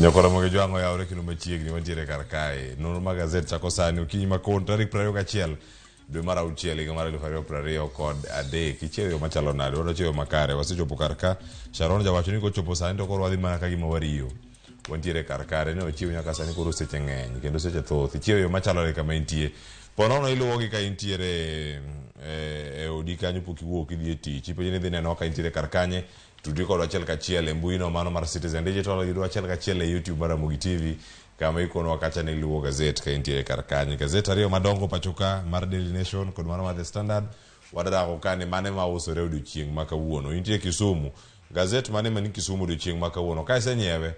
Nyakoromo gi jwang'o yawre kendo machiegni wantiere kar kae. Nonro mag gazet chako sani okinyi ma kawuono tarik 21 dwe mar auchiel higa mar 2023. Ichiewo yo machalo nade? Wadwa chiewo makare. Wasechopo kar ka. Sharon jawacho ni kochopo sani to koro wadhi mana ka gima wariyo. Wantiere kar kare ne ochiew nyaka sani koro seche ng'eny kendo seche thoth. Ichiewo yo machalo nade kama intie? Ponono iluwogi ka intiere e odi kanyo pok iwuok idhi e tich. Ipenjo ni idhi nenowa ka intiere kar kanye. Tudri kodwa achiel kachiel e mbui no mano mar Citizen Digital, yudwa achiel kachiel e YouTube mar Ramogi TV kama ikonwa kacha ni iluwo gazet ka intiere kar kanye. Gazet ariyo madongo pacho ka mar Daily Nation kod mano mar The Standard wadarako ka ni mane ma usore odiochieng' ma kawuono. Intie Kisumu, gazet mane mani Kisumu odiochieng' ma kawuono? Ka isenyiewe,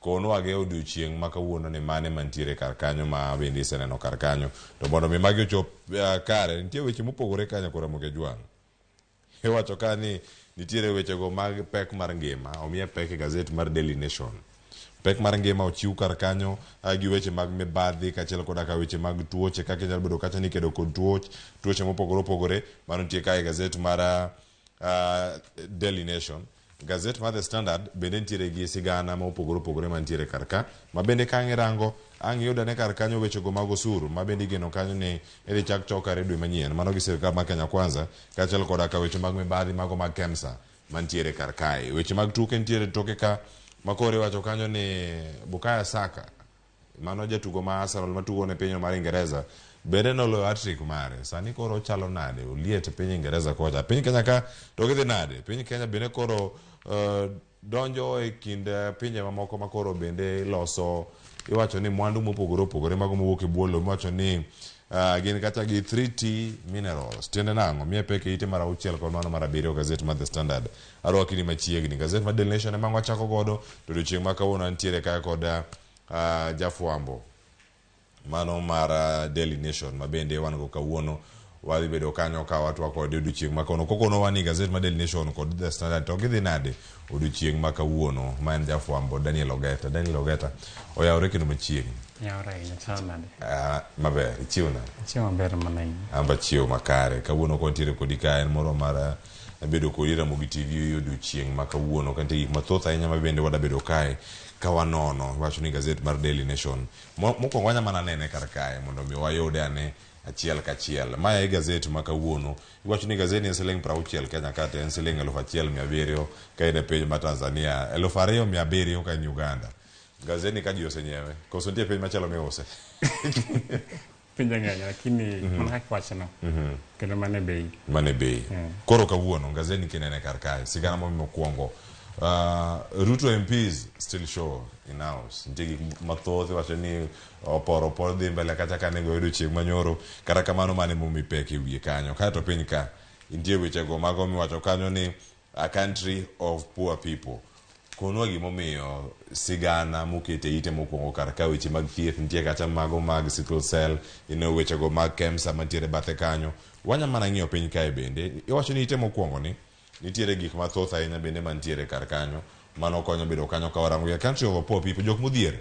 konwa ge odiochieng' ma kawuono ni mane mantiere kar kanyo ma bende iseneno kar kanyo. To mondo mi magi ochop kare, nitie weche mopogore kanyo koro Ramogi Ajwang'. Iwacho ka ni nitiere wechego mag pek mar ngima, omiye pek e gazet mar Daily Nation. Pek mar ngima ochiw kar kanyo gi weche mag mibadhi kaachiel koda ka weche mag tuoche kaka inyalo bedo kacha ni ikedo kod tuoch, tuoche mopogore opogore. Mano nitie ka e gazet mar Daily Nation. Gazet mar The Standard bende nitiere gi sigana ma opogore opogore mantiere kar ka, ma bende ka ang' irango, ang' iyud ane kar kanyo wechego mag osuru ma bende igeno kanyo ni idhi chak chok kar e dwe manyien. Mano gi sirkal mar Kenya Kwanza, kaachiel koda ka weche mag mibadhi mago mag KEMSA mantiere kar kae. Weche mag tuke nitiere toke ka, ma koro iwacho kanyo ni Bukayo Saka Mano jatugo ma Arsenal matugo ne pinyno mar Ingereza bende noloyo hat-trick mare. Sani koro ochalo nade? Oliet e piny Ingereza kocha. Piny Kenya ka to gidhi nade? Piny Kenya bende koro uh, donjo e kind eh, pinje mamoko ma koro bende loso iwacho ni mwandu mopogore opogore mago mowuok e bwo lowo miwacho ni uh, gin kata gi 3T minerals. Tiende nang'o? Miye pek e ite mar auchiel kod mano mar abiriyo gazet mar The Standard. Arwaki ni machiegni. Gazet mar Daily Nation ema wachako godo to odiochieng' ma kawuono antiere ka kod uh, jafwambo mano mar Daily Nation ma bende wan go kawuono wadhi bedo kanyo ka watwa kode odiochieng' ma kawuono kokonowa ni gazet mar Daily Nation kod The Standard to gidhi nade odiochieng' ma kawuono ma en jafwambo Daniel Ogeta. Daniel Ogeta oyawore kendo machiegni. Yawore ahinya, chalo nade? Maber, ichiew nade? Achiew maber mana in. An be achiew makare. Kawuono ok wantiere kodi ka en moro mar bedo kodi Ramogi TV odiochieng' ma kawuono ka nitie gik mathoth ahinya ma bende wada bedo kae ka wanono. Iwacho ni gazet mar Daily Nation. Mokwongo wanya mana nene kar kae mondo mi wayude ane achiel kachiel. Mae e gazet ma kawuono. Iwacho ni gazet ni en siling' 60 Kenya ka to en siling' 1700 ka en e piny ma Tanzania, 2700 ka en Uganda. Gazet ni ka ji osenyiewe, koso nitie piny machielo miuse? Pinje ng'eny lakini mana kaka iwachono kendo mano e bei. Mano e bei. Koro kawuono gazet ni kinene kar kae, sigana momi mokwongo. Ruto MPs still show in house. Nitie gik mathoth iwacho ni oporo opor dhi mbele kacha ka nego yudo chieng' manyoro. Kata kamano mano emomi pek e wiye kanyo. Kaeto piny ka nitie wechego mago miwacho kanyo ni A country of poor people. Konwa gimomiyo sigana moket e ite mokwongo kar ka weche mag thieth nitie kacha mago mag sickle cell, ineno wechego mag KEMSA mantiere bathe kanyo. Wanya mana ng'iyo piny kae bende. Iwacho ni ite mokwongo ni nitiere gik mathoth ahinya bende mantiere kar kanyo. Mano konyo bedo kanyo ka warango. A country of poor people, jok modhier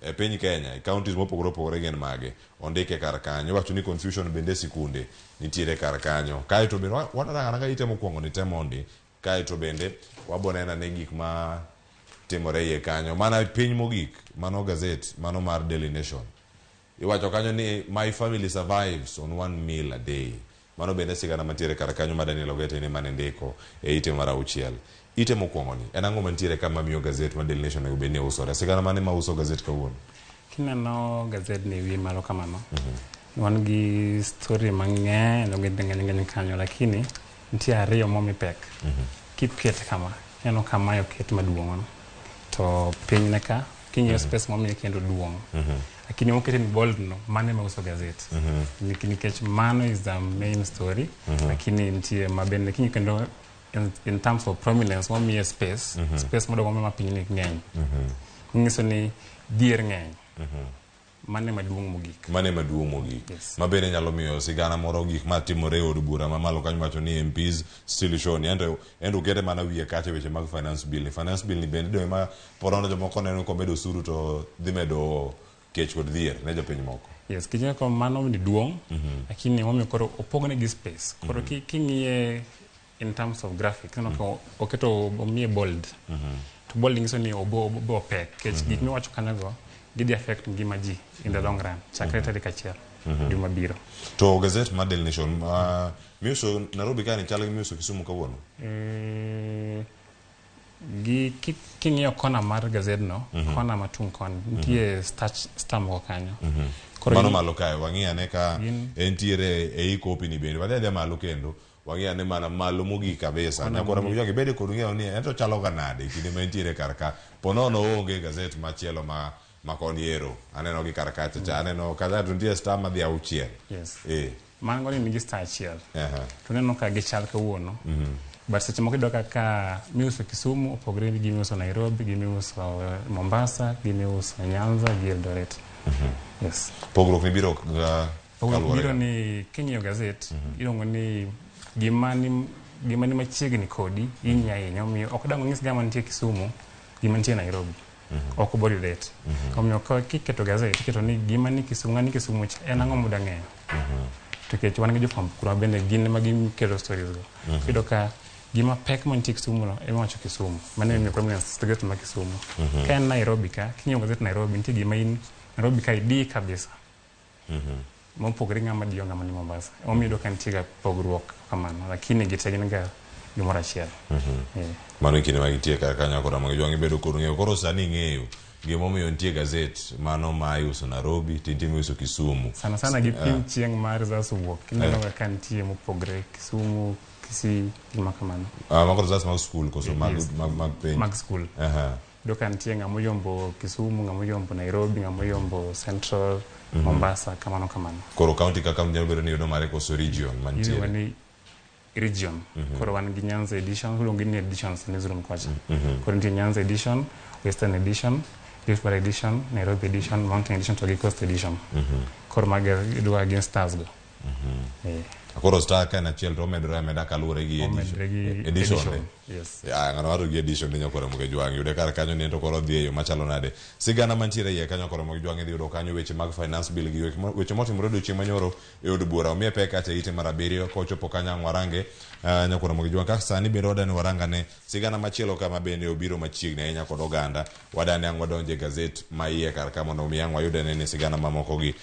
e piny Kenya e counties mopogore opogore gin mage? Ondike kar kanyo. Iwacho ni confusion bende e sikunde nitiere kar kanyo. Kaeto bende warango aranga ite mokwongo ni te mondi. Kaeto bende wabo neno ane gik ma timore iye kanyo. Mana piny mogik, mano gazet, mano mar Daily Nation. Iwacho kanyo ni my family survives on one meal a day. Mano bende sigana mantiere kar kanyo ma Daniel Ogete ni mane ndiko e ite mar auchiel. Ite mokwongo ni, en ang'o mantiere ka mamiyo gazet mar Daily Nation onego bed ni usore? Sigana mane ma uso gazet kawuono? Kineno gazet ni wiye malo kamano, wan gi story mang'eny, ogende ng'eny ng'eny kanyo, lakini nitie ariyo momi pek. Kikete kama, ineno ka mae oket maduong' to piny ne ka king'iyo space momiye kendo duong'. Lakini mokete ni bold no, mano ema uso gazet. Nikech mano is the main story, lakini nitie ma bende king'iyo kendo in terms of prominence momiye space, space modong' ma piny ni ng'eny. Nyiso ni dhier ng'eny. Mano ema duong' mogik. Mano ema duong' mogik. Yes. Ma bende nyalo miyo sigana moro gik ma timore e od bura mamalo kanyo wacho ni MPs still show ni ento ento ukete mana wiye kacha e weche mag finance bill ni. Finance bill ni bende dwe ma porono jomoko neno komedo osuru to dhi medo kech kod dhier ne jopiny moko. Yes, king'iyo ko mano ni duong', lakini momiyo koro opogne gi space. Koro king'iye in terms of graphics, ineno ka oketo omiye bold. To bold nyiso ni obo pek nikech gik miwacho kanyogo gidhi affect ngima ji in the long run chakre tarik 1 dwe mabiro. To gazet mar Daily Nation miuso Nairobi kae ni chal gi miuso Kisumu kawuono? Gi king'iyo kona mar gazedno, kona matung' koni nitie star moko kanyo. Koro Mano malo kae wang'i ane ka entiere ei kopi ni bende wadhi adhiya malo kendo wang'i ane mana malo mogik kabisa. Nyakora mogik ibede kod ng'eyo ni ento chalo ga nade kinde ma entiere kar ka. Po nono onge gazet machielo ma koni ero. Aneno gi kar kacha cha, aneno kacha to nitie star madhi 6. Yes. Mago ni nigi star 1. To neno ka gichal kawuono. But seche moko iyudo kaka miuso Kisumu opogore gi miuso Nairobi, gi miuso Mombasa, gi miuso Nyanza, gi Eldoret. Yes. Pogruok ni biro Pogruok biro ni king'iyo gazet, iluongo ni gima ni machiegni kodi ing'iyo ahinya, omiyo ok dang' onyis gima nitie Kisumu, gima nitie Nairobi. Ok obo relate. Omiyo kiketo gazet, iketo ni gima ni Kisumu, ng'ani Kisumu cha, en ang'o muda ng'eyo? To nikech wan gi jofwamb kura bende gin ema gikelo stories go. Iyudo ka gima pek mantie Kisumu no ema iwacho Kisumu. Mano emomiyo koro imiyo gazet ma Kisumu. Ka en Nairobi ka, king'iyo gazet Nairobi, nitie gima in Nairobi ka idi kabisa. Mopogore gi ng'ama diyo ng'ama ni Mombasa. Emomiyo iyudo ka nitie ga pogruok kamano, lakini gite gin ga gimoro achiel. Mano e kinde ma gintie kar kanyo koro ma jwang' ibedo kod ng'eyo. Koro sani ing'eyo gimomiyo nitie gazet mano ma iuso Nairobi to nitie miuso Kisumu. Sana sana gi pim chieng' ma results owuok. Ineno ga ka nitie mopogre Kisumu, Kisii, gima kamano. Mago results mag skul koso mag penj? Mag skul. Iyudo ka nitie ng'ama oyombo Kisumu, ng'ama oyombo Nairobi, ng'ama oyombo Central, Mombasa, kamano kamano. Koro county ka county nyalo bedo ni yudo mare koso region mantiere? Iluongo ni region. Koro wan gi Nyanza edition, iluongo ni editions newsroom kocha. Koro nitie Nyanza edition, Western edition, Rift Valley edition, Nairobi edition, Mountain edition to gi Coast edition. Koro mago idwa gin stars go. Koro star ka en achiel to omedore ameda kaluwore gi edition. Edition. Yes. Ya, ng'ano wacho gi edition ni nyakora moge jwang' yude kar kanyo ni to koro dhi e yo machalo nade. Sigana mantiere iye kanyo koro moge jwang' idhi yudo kanyo weche mag finance bill gi weche motimore odiochieng' manyoro e od bura. Omiye pek kacha ite mar 7 kochopo kanyo ang' warange nyakora moge jwang' kaka sani bende wadani warangane sigana machielo kama bende obiro machiegni ahinya kod oganda. Wadani ang' wadonje gazet ma iye kar ka mondo mi ang' wayude ni sigana mamoko gi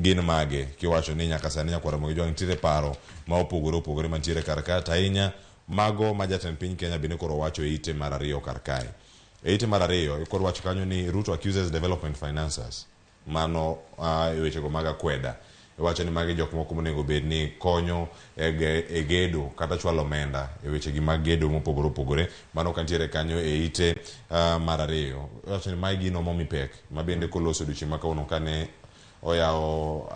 gin mage. Kiwacho ni nyaka sani nyakwara moge jwang' nitiere paro ma opogore opogore mantiere kar ka to ahinya mago ma jatend piny Kenya bende koro wacho e ite mar 2 kar kae. E ite mar 2 koro wacho kanyo ni Ruto accuses development financiers. Mano wechego mag akweda. Iwacho ni magi jok moko monego bed ni konyo e gedo kata chwalo omenda e wechegi mag gedo mopogore opogore. Mano kantiere kanyo e ite mar 2. Iwacho ni magi gino momi pek ma bende koloso odiochieng' ma kawuono kane oyawo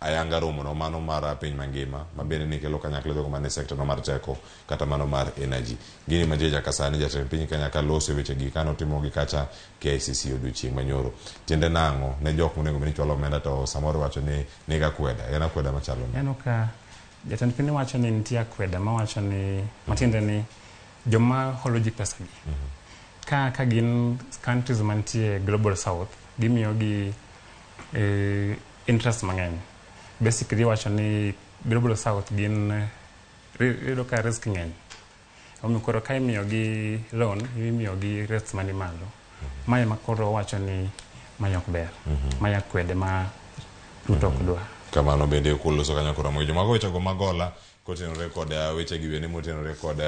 ayanga romo no mano mar piny mangima ma bende ne kelo kanyakla jogo mane sekta no mar teko kata mano mar energy. Gini mantie nyaka sani jatend piny Kenya ka loso e wechegi kane otimo gi kacha KICC odiochieng' manyoro. Tiende nang'o ne jok monego bed ni chwalo omenda to samoro iwacho ni niga akweda. En akweda machalo nade? Aneno ka jatend piny wacho ni nitie akweda mawacho ni matiende ni joma holo ji pesa gi ka gin countries mantie global south gimiyo gi interest mang'eny. Basically wacho ni global south gin iyudo ka risk ng'eny. Omiyo koro ka imiyo gi loan, imiyo gi rates mani malo. Mae ma koro wacho ni mae ok ber. Mae akwede ma Ruto ok dwa. Kamano bende kuloso kanyo koro mojo. Mago wechego magola kotenore kod weche gi bende motenore kod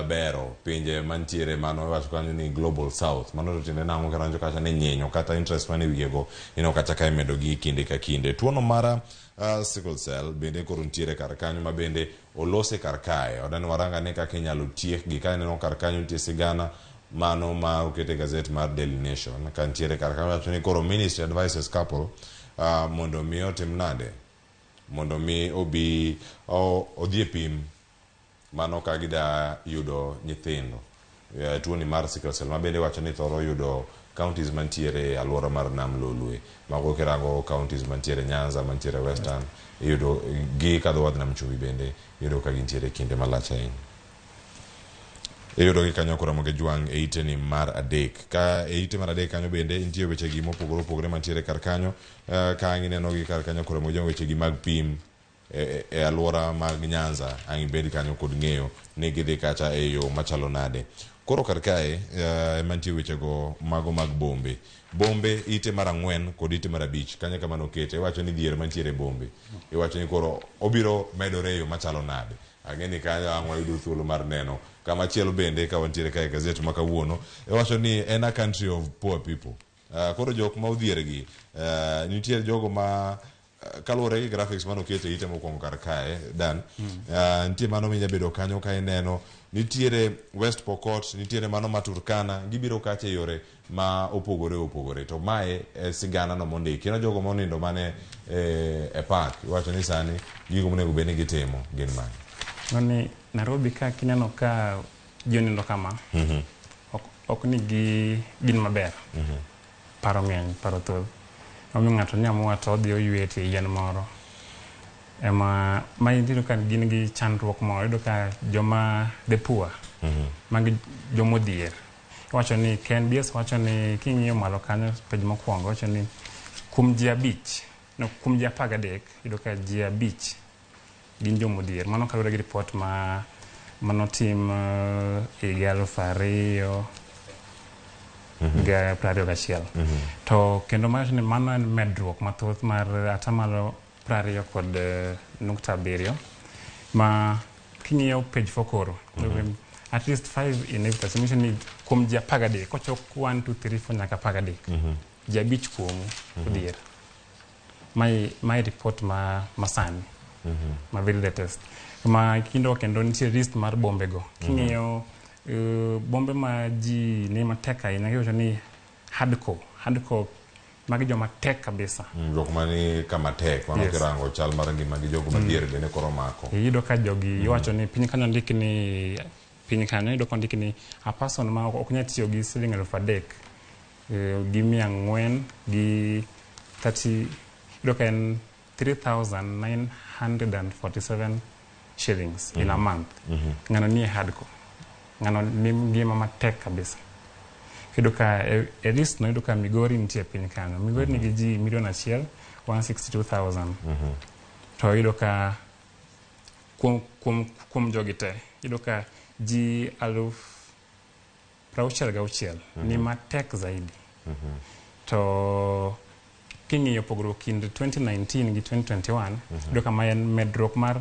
bero pinje mantiere mano iwacho kanyo ni global south. Mano to tiende nang'o karanjo kacha ni nyinyo kata interest mane wiyego ineno kacha ka imedo gi kinde ka kinde. Tuono mar sickle cell bende koro nitiere kar kanyo ma bende olose kar kae. Odani waranga ne kaka inyalo tiekgi. Ka ineno kar kanyo nitie sigana mano ma okete gazet mar Daily Nation. Ka nitiere kar kanyo wacho ni koro ministry advises couple mondo mi otim nade? Mondo mi obi odhi e pim mano ka gida yudo nyithindo. Tuoni mar sickle cell ma bende wacho ni thoro yudo counties mantiere e alwora mar Nam Lolwe. Mago kirango counties mantiere Nyanza, mantiere Western, iyudo gi kadho wadh Nam Chumbi bende iyudo ka gintiere kinde malach ahinya. Iyudo gi kanyo koro Ramogi Jwang' e ite ni mar 3. Ka e ite mar 3 kanyo bende nitie weche gi mopogore opogore mantiere kar kanyo. Ka ang' ineno gi kar kanyo koro Ramogi Jwang' weche gi mag pim e alwora mag Nyanza ang' ibed kanyo kod ng'eyo ni gidhi kacha e yo machalo nade. Koro kar kae ema nitie wechego mago mag bombe. Bombe ite mar 4 kod ite mar 5 kanyo kama nokete. Iwacho ni dhier mantiere e bombe. Iwacho ni koro obiro medore e yo machalo nade. Ang'e ni kanyo ang' wayudo thuolo mar neno. Kama chielo bende ka wantiere kae e gazet ma kawuono, iwacho ni en a country of poor people. Koro jok ma odhier gi, nitie jogo ma kaluwore gi graphics mane oket e ite mokwongo kar kae Dan, nitie mano minya bedo kanyo ka ineno nitiere West Pokot, nitiere mano ma Turkana, gibiro kacha e yore ma opogore opogore. To mae e sigana no mondiki. Kendo jogo monindo mane e park, iwacho ni sani gigo monego bed ni gitimo gin mage? Ng'ani Nairobi ka kineno ka ji onindo kama, ok ni gi gin maber. Paro ng'eny, paro thoth. Omiyo ng'ato ni amua to odhi oywe e tie yien moro. Ema ma iyudo ka gin gi chandruok moro, iyudo ka joma the poor, magi jomodhier. Iwacho ni KNBS wacho ni king'iyo malo kanyo page mokwongo wacho ni kuom ji 5, no, kuom ji 13, iyudo ka ji 5 gin jomodhier. Mano kaluwore gi report ma manotim higa 2021. To kendo mawacho ni mano en medruok mathoth mar atamalo 20.7 ma king'iyo page 4 koro, at least 5 in every person, nyiso ni kuom ji 13 kochok 1 2 3 4 nyaka 13, ji 5 kuomu odhier. Mae report ma masani, ma very latest. Ma kendo kendo nitie list mar bombe go. King'iyo bombe ma ji ni matek ahinya, iwacho ni hardcore, hardcore magi joma tek kabisa. Jok mani kama tek, mano kirango chal mar ngima gi jogo madhier bende koro mako. Iyudo ka jogi iwacho ni piny kanyo ndik ni piny kanyo iyudo ka ondik ni a person ma ok nyal tiyo gi siling 3,400 gi 400 gi 30, iyudo ka en 3,947 shillings in a month. Ng'ano nie hardcore. Ng'ano ni ngima matek kabisa. Iyudo ka e list no iyudo ka Migori nitie piny kanyo. Migori nigi ji 1 162,000. To iyudo ka kuom jogi te, iyudo ka ji 66,000 ni matek zaidi. To king'iyo pogruok kind 2019 gi 2021, iyudo ka ma en medruok mar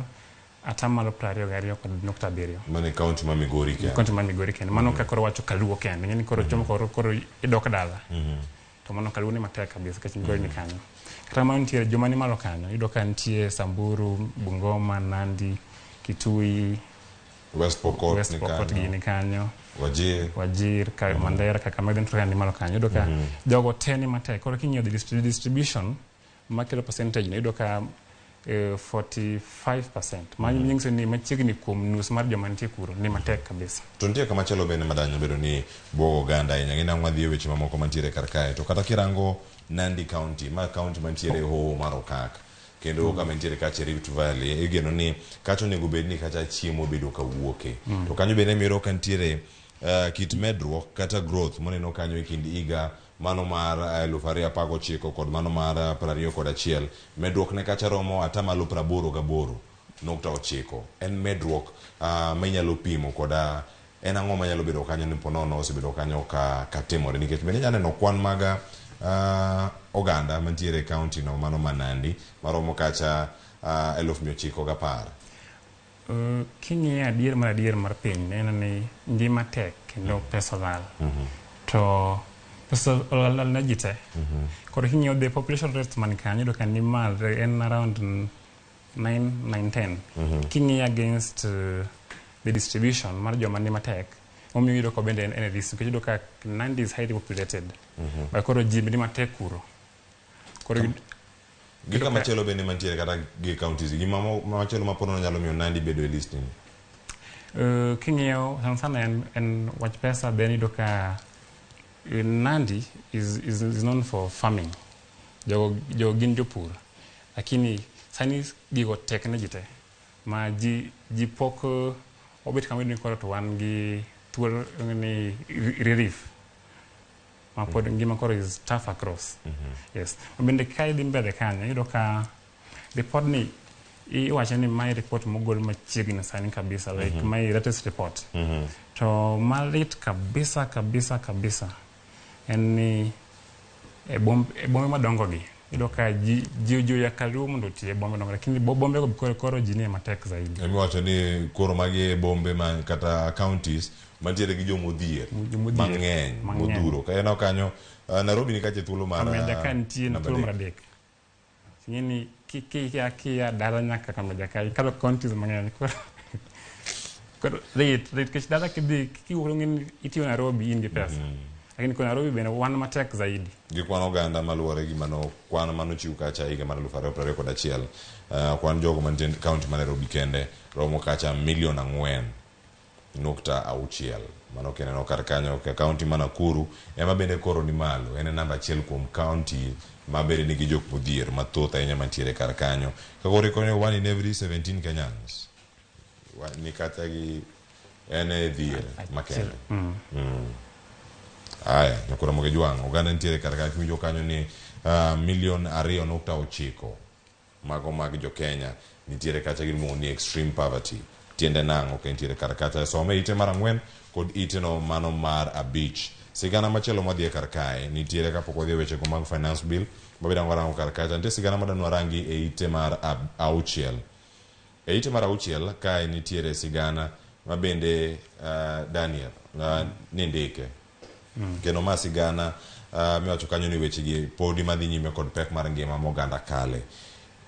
atamalo 22.7. Mano e county ma Migori kende. County ma Migori kende. Mano ka koro wacho Kaluo kende. Ing'e ni koro chomo koro idok dala. To mano Kaluo ni matek kabisa nikech Migori ni kanyo. Kata kamano nitie joma ni malo kanyo. Iyudo ka nitie Samburu, Bungoma, Nandi, Kitui, West Pokot West ni Pokot kanyo. Gini kanyo. Wajir. Wajir, ka Mandera, Kakamega, Turkana ni malo kanyo. Iyudo ka jogo te ni matek. Koro king'iyo the distribution makelo percentage no, iyudo ka 45%. Ma nyiso ni machiegni kuom nus mar joma nitie kuro ni matek kabisa. To nitie kama chielo bende madanyo bedo ni buogo oganda ahinya. Ng'e nang'o wadhi e weche mamoko mantiere kar kae. To kata kirango Nandi County, ma county mantiere e hoho mar Okak, kendo kama entiere kacha e Rift Valley, igeno ni kacha onego bed ni kacha chiemo bedo kawuoke. To kanyo bende miyudo ka nitiere kit medruok kata growth moneno kanyo e kind higa mano mar 2019 kod mano mar 21. Medruok ne kacha romo atamalo 88.9. En medruok ma inyalo pimo koda en ang'o manyalo bedo kanyo ni ponono osebedo kanyo ka timore, nikech bende inyalo neno kwan mag oganda mantiere e county no mano ma Nandi maromo kacha 910,000. King'iyo adier mar piny, neno ni ngima tek kendo pesa olal. To pesa olal ne ji te. Koro king'iyo the population rate man kanyo, iyudo ka ni malo, en around 9, 9, 10. King'iyo against the distribution mar joma ni matek, omiyo iyudo ka bende en e risk, nikech iyudo ka Nandi is highly populated. But koro ji ni matek kuro. Koro gi kama chielo bende mantiere kata gi counties gi machielo ma ponono nyalo miyo Nandi bedo e list ni. King'iyo sana sana en wach pesa, then iyudo ka Nandi is known for farming. Jogo gin jopur. Lakini sani gigo tek ne ji te. Ma ji pok obet kama iyudo ni koro to wan gi thuolo ni relief. Ma pod ngima koro is tough across. Yes. Bende ka idhi mbele kanyo, iyudo ka report ni Iwacho ni mae report mogol machiegni sani kabisa, like my latest report. To malit kabisa kabisa kabisa en ni e bombe madongo gi iyudo ka ji oya Luo mondo oti e bombe madongo, lakini bombe go koro ji nie matek zaidi. Emiwacho ni koro magi e bombe ma kata counties mantiere gi jomodhier mang'eny modhuro. Ka ineno kanyo Nairobi ni kacha thuolo mar Kameja ka nitie thuolo mar adek. Ing'eni kia dala nyaka Kameja ka ikalo counties mang'eny koro lit nikech dala kidhi kiwuok ng'eni itiyo Nairobi in gi pesa. Lakini kwa Nairobi bende wan matek zaidi. Gi kwan oganda maluwore gi mano kwan manochiw kacha higa mar 2021, kwan jogo mantie county ma Nairobi kende romo kacha milion 4.6. Mano kineno kar kanyo ka county ma Nakuru ema bende koro ni malo, en e namba achiel kuom county ma bende nigi jok modhier mathoth ahinya mantiere kar kanyo. Ka koro ikonyo 1 in every 17 Kenyans ni kata gi en e dhier makende. Aya, nyakura Ramogi Jwang', oganda nitiere kar kanyo kiwinjo kanyo ni milion 2.9 mago mag jo Kenya nitiere kacha giluongo ni extreme poverty. Tiende nang'o ka nitiere kar kacha? Some ite mar 4 kod ite no mano mar 5. Sigana machielo madhi e kar kae nitiere kapok wadhi e weche go mag finance bill mabiro warango kar kacha. Nitie sigana madwa rangi e ite mar 6. E ite mar 6 kae nitiere sigana ma bende Daniel nindike. Kendo ma sigana miwacho kanyo ni weche gi podi madhi nyime kod pek mar ngima moganda kale.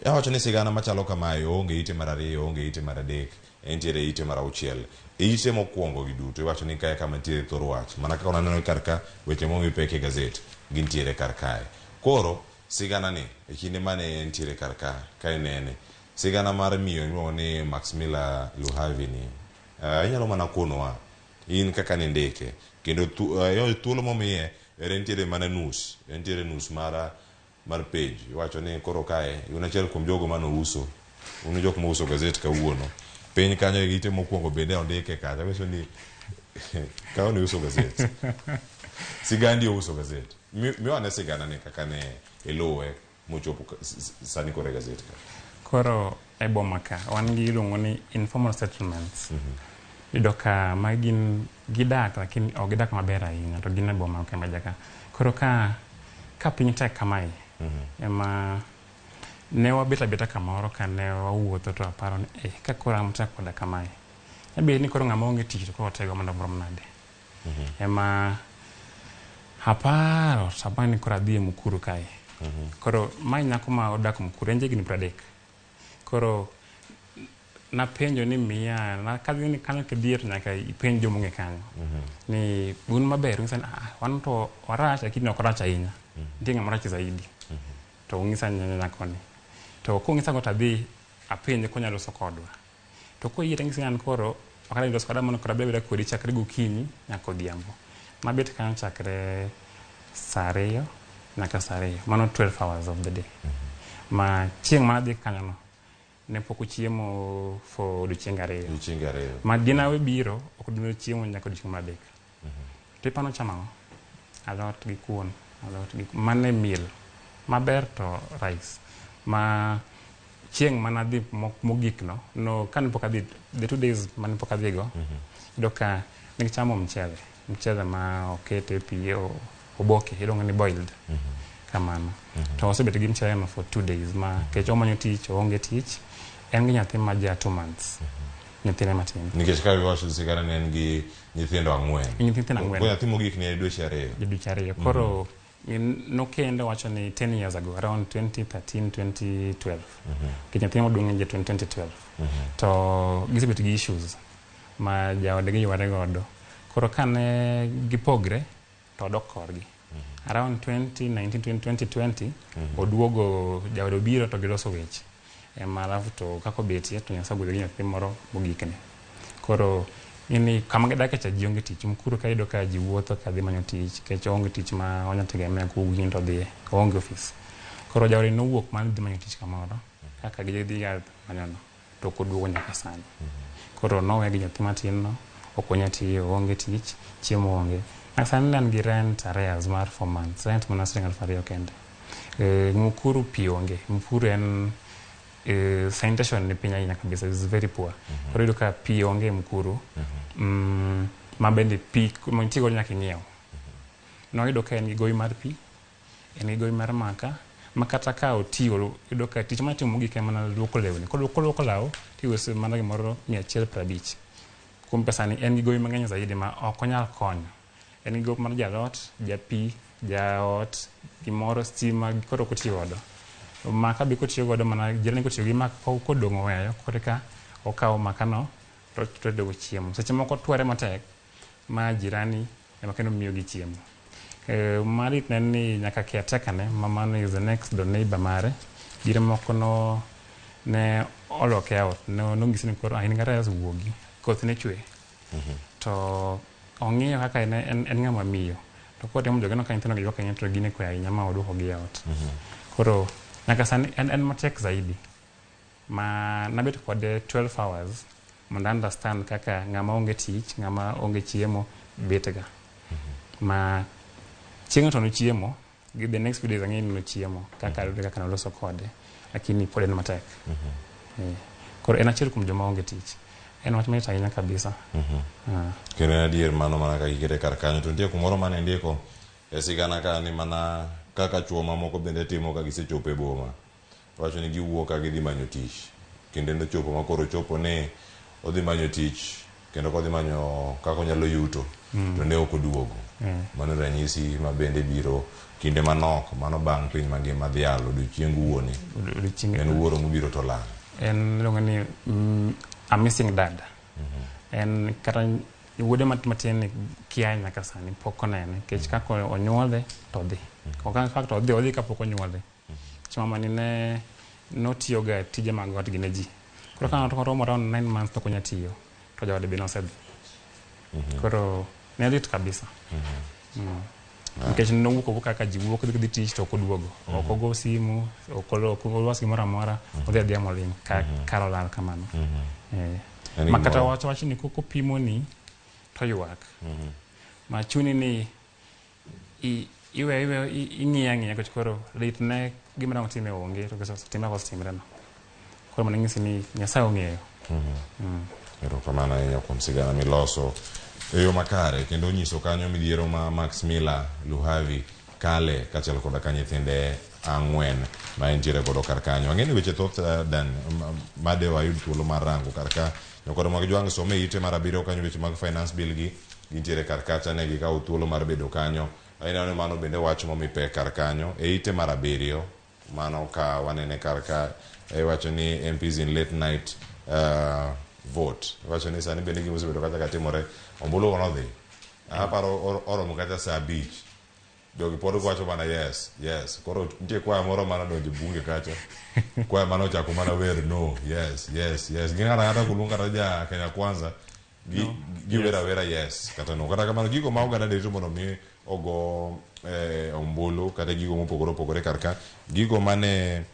Awacho ni sigana machalo kamae onge ite mar 2, onge ite mar 3, entiere ite mar 6. Ite mokwongo gi duto iwacho ni kae kama nitiere thor wach. Mana kaka waneno kar ka weche momi pek e gazet gintiere kar kae. Koro sigana ni e kinde mane entiere kar ka ka inene sigana mar miyo miluongo ni Maximila Luhavi ni inyalo mana konowa in kaka nindike kendo thuolo momiye ere nitiere mana nus, entiere nus mar page. Iwacho ni koro kae un achiel kuom jogo mane uso, un jok mouso gazet kawuono. Piny kanyo e ite mokwongo bende ondike kacha nyiso ni kaoni uso gazet. Sigandi ouso gazet. Miwane sigana ni kaka ne iluwe mochopo sani koro e gazet ka. Koro e boma ka wan gi iluongo ni informal settlements. Iyudo ka magi gin gidak lakini ok gidak maber ahinya to gin e boma Kameja ka. Koro ka piny tek kamae ema ne wabet abeta kamoro ka ne wawuotho to aparo ni ka koro an tek koda kamae. Nyabed ni koro ng'ama onge tich to koro otego mondo orom nade. Ema aparo to ni koro adhi e Mukuru kae. Koro mae nyako ma odak Mukuru en jahigni 30. Koro napenjo ni miya na kadhi ni kanyo kidhier to nyaka ipenj jomong'e kanyo. Ni un maber ung'isa ni wan to warach lakini ok warach ahinya. Nitie ng'ama rach zaidi. To ung'isa ni nyakoni. To kung'isa go to adhi apenje konyalo loso kodwa. To koyie to ang'ise ni an koro ok adhi loso koda mondo koro abed abeda kodi chakre gokinyi nyaka odhiambo. Mabet kanyo chakre saa 2 nyaka saa 2. Mano 12 hours of the day. Ma chieng' manadhi kanyo no ne pok ochiemo for odiochienge 2. Odiochienge 2. Ma dinawe biro ok dine chiemo nyaka odiochieng' mar 3. To ipano chamo ang'o? Alot gi kuon, alot gi mane meal. Maber to rice. Ma chieng' manadhi mogik no kane pok adhi the 2 days mane pok adhi go. Iyudo ka ne gichamo mchele. Mchele ma okete pi oboke iluongo ni boiled. Kamano. To osebet gi mchele no for 2 days ma kech omanyo tich oonge tich. En gi nyathi ma ja 2 months. Nyathine matin. Nikech ka iwacho sigana ne en gi nyithindo 4. Nyithindo 4. Ko nyathi mogik ne dweche 2. Dweche 2. Koro nokendo wacho ni 10 years ago around 2013 2012. Nikech nyathi maduong' en ja 2012. To gisebet gi issues ma jaodgi yware godo. Koro kane gipogre to odok korgi. Around 2019 2020 oduogo jaode obiro to giloso weche. Ema alafu to kaka obetie to Nyasaye ogwedho gi nyathi moro mogikne. Koro ini kama gidake cha ji onge tich. Mukuru ka iyudo ka ji wuotho ka dhi manyo tich nikech onge tich ma onya tegemea kowuok to odhiye. Oonge ofis. Koro jaode nowuok mar dhi manyo tich kamoro kaka gidhi ga manyono to ok oduogo nyaka sani. Koro nowe gi nyathi matin no, ok onya tiyo, oonge tich, chiemo onge. Nyaka sani an gi rent arrears mar 4 months. Rent mana siling 2,000 kende. Mukuru pi onge. Mukuru en Sanitation ni piny ahinya kabisa, is very poor. Koro iyudo ka pi onge Mukuru. Ma bende pi mantie godo nyaka ing'iew. Noyudo ka en gi gowi mar pi, en gi gowi mar maka, ma kata ka otiyo, iyudo ka tich matimo mogik en mana luoko lewni. Koluoko law, tiuse mana gimoro 150. Kuom pesani en gi gowi mang'eny zaidi ma ok onyal konyo. En gi gowi mar jalot, japi, jaot, gimoro stima, koro ok otiyo godo. Maka be kotiyo godo mana jirani kotiyo gi maka kodong' oweyo, koro eka okawo maka no to otedo go chiemo. Seche moko twere matek ma jirani ema kendo miyogi chiemo. Malit ne en ni nyaka caretaker ne ma mano is the next door neighbor mare, diere moko no ne oloke out, nonyise ni koro in kata wuogi, koth ne chwe. To ong'iyo kaka en ng'ama miyo. To kotemo joge no ka nyithindo gi ywak ahinya to gine kwe ahinya ma oduoko gi e ot. Koro nyaka sani en matek zaidi. Ma nabet kode 12 hours mondo understand kaka ng'ama onge tich, ng'ama onge chiemo bet ga. Ma chieng'no to nochiemo, gi the next few days ang'eyo ni nochiemo kaka kaka noloso kode, lakini pod en matek. Koro en achiel kuom joma onge tich. En wach malit ahinya kabisa. Kendo en adier mano mana kaka ikete kar kanyo. To nitie kumoro mane indiko e sigana ka ni mana kaka chuo mamoko bende timo ka gisechopo e boma. Wacho ni giwuok ka gidhi manyo tich. Kinde nochopo ma koro ochopo ni odhi manyo tich kendo kodhi manyo kaka onyalo yuto to ne ok oduogo. Mano ranyisi ma bende biro kinde manok mano bang' piny mangima dhialo odiochieng wuone. En wuoro mobiro to lal. En iluongo ni a missing dad. En kata wuode matin ni kia nyaka sani pok onene nikech kaka onyuole to odhi. Ok in fact odhi kapok onyuole. Nikech mama ni ne notiyo ga tije mag ot gi ne ji. Koro ka ng'ato romo around 9 months to ok onyal tiyo to jaode be nosedhi. Koro ne lit kabisa. Nikech nowuok owuok kaka ji wuok dhi tich to ok oduogo. Ok ogo simu, ok olos gimoro amora, odhi adhiya moling' kar olal kamano. Ma kata wach ni kopimoni to ywak. Ma chuni ni iwe ing'iye ang'iya nikech koro lit ne gima dang' otime onge to osetimre kaka osetimre no. Koro mano nyisi ni Nyasaye ong'eyo. Erokamano ahinya kuom sigana miloso e yo makare kendo nyiso kanyo midhiero ma Max Miller Luhavi kale kaachiel koda ka nyithinde 4 ma entiere godo kar kanyo. Ang'e ni weche thoth Dan made wayud thuolo mar rango kar ka. Nyakwar mag Jwang' some ite mar 7 kanyo weche mag finance bill gi gintiere kar kacha ne gikawo thuolo mar bedo kanyo. Aneno ni mano bende wach momi pek kar kanyo e ite mar 7 mano ka wanene kar ka iwacho ni MPs in late night vote. Iwacho ni sani bende gima osebedo kacha katimore ombulu go nodhi. Aparo oromo kata saa 5. Jogi pod wacho mana yes, yes. Koro nitie kwaya moro mana donjo bunge kacha. Kwaya mane ochako mana wer no, yes, yes, yes. Gin kata kata kuluong kata ja Kenya Kwanza gi wer awera yes kata no. Kata kamano gigo ma oganda rito mondo mi ogo ombulu kata gigo mopogore opogore kar ka. Gigo mane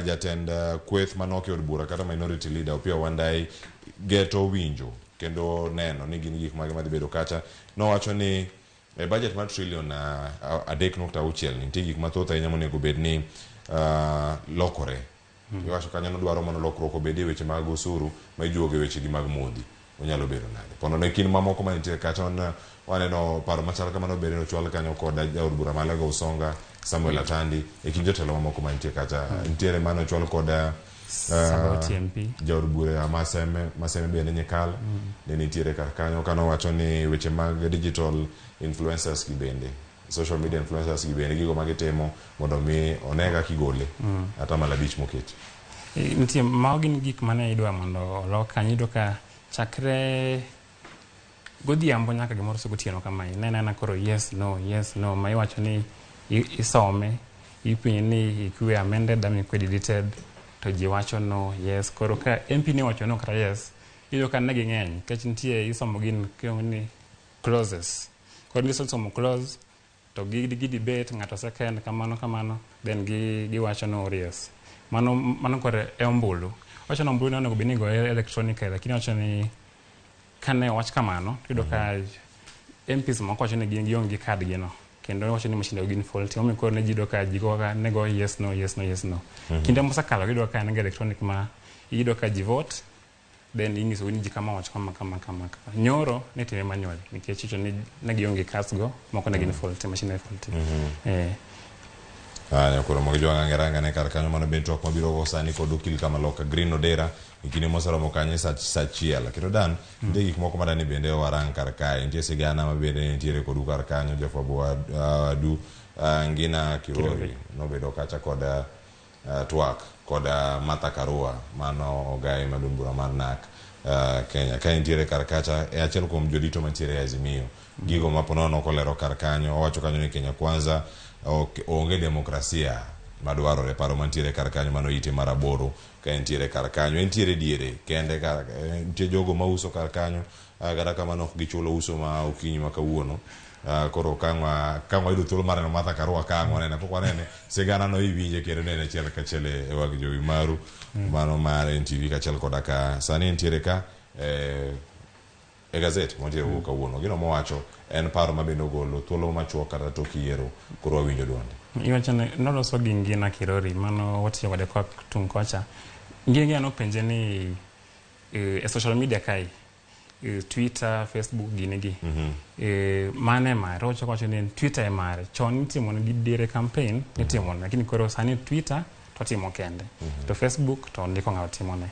jatend kweth manok e od bura kata minority leader Opiyo Wandayi geto winjo kendo neno ni gin gik mage madhi bedo kacha. Nowacho ni e budget mar trillion 3.6 nitie gik mathoth ahinya monego bed ni lokore. Iwacho kanyo nodwaro mondo lokruok obedie weche mag osuru ma ijuogo e weche gi mag modhi. Onyalo bedo nade? Kono ne kind mamoko manitie kacha waneno paro machal kamano bende nochwal kanyo kod jaod bura ma Alego Usonga Samuel Atandi e kind jotelo mamoko mantie kacha. Nitiere mano ochwal kod Saboti MP. Jaod bura Maseme bende Nyikal ne nitiere kar kanyo kanowacho ni weche mag digital influencers gi bende social media influencers gi bende gigo magitimo mondo mi one kaka igole 5% moketi. Nitie mago gin gik mane idwa mondo olok kanyo. Iyudo ka chakre godhiambo nyaka gimoro se gotieno kamae ne anena koro yes no yes no ma iwacho ni isome ipenjo ni ikwe amended ama ikwe deleted to ji wacho no yes. Koro ka MP ne wacho no kata yes, iyudo ka ne ging'eny nikech nitie isomo gin kiluongo ni clauses. Koro gisomo clause to gi debate ng'ato second kamano kamano then giwacho no or yes. Mano koro e ombulu. Wacho ni ombulu ne onego bed ni igoye electronically, lakini wacho ni kane owach kamano iyudo ka MPs moko wacho ni gin gionge gi card gi no. Kendo Kendo wacho ni machine gin faulty. Omiyo koro ne ji yudo ka ji go ka ne go yes no, yes no, yes no. Kinde mosekalo giyudo ka en ga electronic ma iyudo ka ji vote, then inyiso ni ji kama wacho kama kama kama kama. Nyoro ne time manually nikech icho ni ne gionge cards go, moko ne gin faulty, machine ne faulty. Haya, koro mogi jwang'ange ranga ne kar kanyo. Mano bende twak mabiro go sani kod okil Kamaloka Green Odera e kinde moseromo kanyo e sa 1. Kendo Dan, nitie gik moko madani bende warang kar kae. Nitie sigana ma bende nitiere kodu kar kanyo. Jafwambo wadu Ngina Kirori Kirori. nobedo kacha kod twak kod Martha Karua mano ogai maduong' bura mar NARC Kenya. Ka entiere kar kacha e achiel kuom jodito mantiere e Azimio. Gigo ma ponono kolero kar kanyo, owacho kanyo ni Kenya Kwanza ok onge demokrasia madwarore. Paro mantiere kar kanyo mano ite mar 8 ka entiere kar kanyo. Entiere diere kende kar, nitie jogo mauso kar kanyo, kata kamano ok gichulo uso ma okinyi ma kawuono. Koro ka wayudo thuolo mar neno Martha Karua ka ang' wanene, pok wanene sigana no iwinje kendo nene achiel kachiel e wang' jowi maru mano mar NTV kachiel koda ka sani entiere ka e gazet mantiere wuok kawuono. Gino mowacho en paro ma bende ogolo thuolo machuok kata tok yiero. Koro wawinjo duonde. Iwacho ni noloso gi Ngina Kirori, mano watiyo kode kwa tung' kocha. Ngina nopenje ni e social media kae, Twitter, Facebook gini gi. Mane mare, owacho wacho ni Twitter e mare. Chon nitimo ne diere campaign, nitimo ne, lakini koro sani Twitter to timo kende. To Facebook to ndiko ng'ato timone.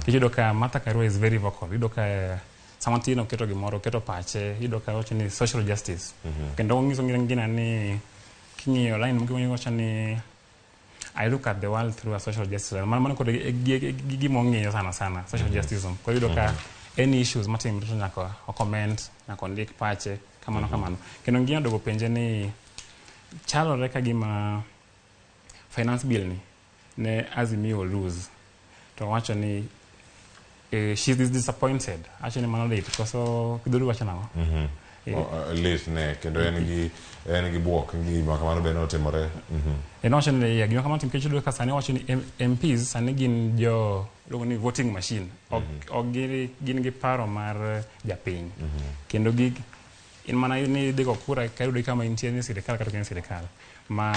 Iyudo ka Martha Karua is very vocal. Iyudo ka sama tin oketo gimoro, oketo pache, iyudo ka owacho ni social justice. Kendo onyiso Ngina ni king'iyo line moko wacho ni I look at the world through a social justice lens. Mano kod gima ong'iyo sana sana, social justice. Koro iyudo ka any issues matimore to nyaka o comment, nyaka ondik pache, kamano kamano. Kendo Ngina oduogo penje ni chalore ka gima finance bill ni ne Azimio lose. To owacho ni she is disappointed. Awacho ni mano lit, koso Kidhuru wacho nang'o? Lit ne kendo en gi buok ni gima kamano bende otimore. En owacho ni yeah, gima kamano tim nikech iyudo ka sani owacho ni MPs sani gin jo iluongo ni voting machine. Ok, ok gin gi paro mar japiny. Kendo gi in mana ni idhi go kura ka iyudo kama intie ni sirikal kata ok en sirikal. Ma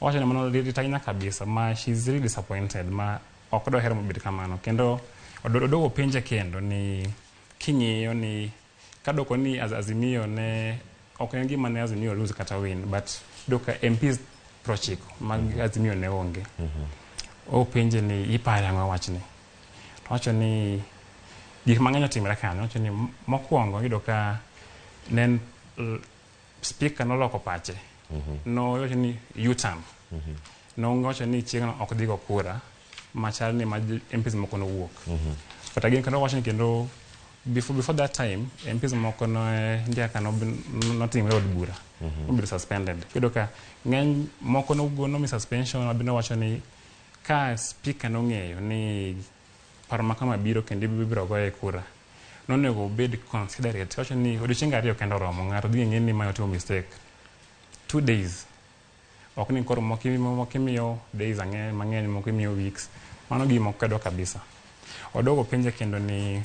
owacho ni mano lit ahinya kabisa, ma she is really disappointed, ma ok doher mobed kamano. Kendo oduogo penje kendo ni king'iyo ni kadoko ni Azimio ne ok en gima ne Azimio lose kata win, but iyudo ka MPs 90 mag Azimio ne onge. Openje ni iparo ang'o wachni? To owacho ni gik mang'eny otimore kanyo. Owacho ni mokwongo iyudo ka ne en speaker noloko pache. Nowacho ni U-turn. Nowacho ni chieng'no ok dhi go kura machal ni ma MPs moko nowuok. But again kendo owacho ni kendo before that time MPs moko ne nitie kaka notimore od bura. Nobedo suspended. Iyudo ka ng'eny moko nomi suspension, mabende owacho ni ka speaker nong'eyo ni paro ma kama biro kendo ibiro goye kura, nonego obed considerate. Owacho ni odiochienge 2 kende oromo, ng'ato dhi ng'e ni mae otimo mistake. 2 days. Ok ni koro moko imiyo days ang'eny mang'eny, moko imiyo weeks. Mano gima okwedo kabisa. Oduogo penje kendo ni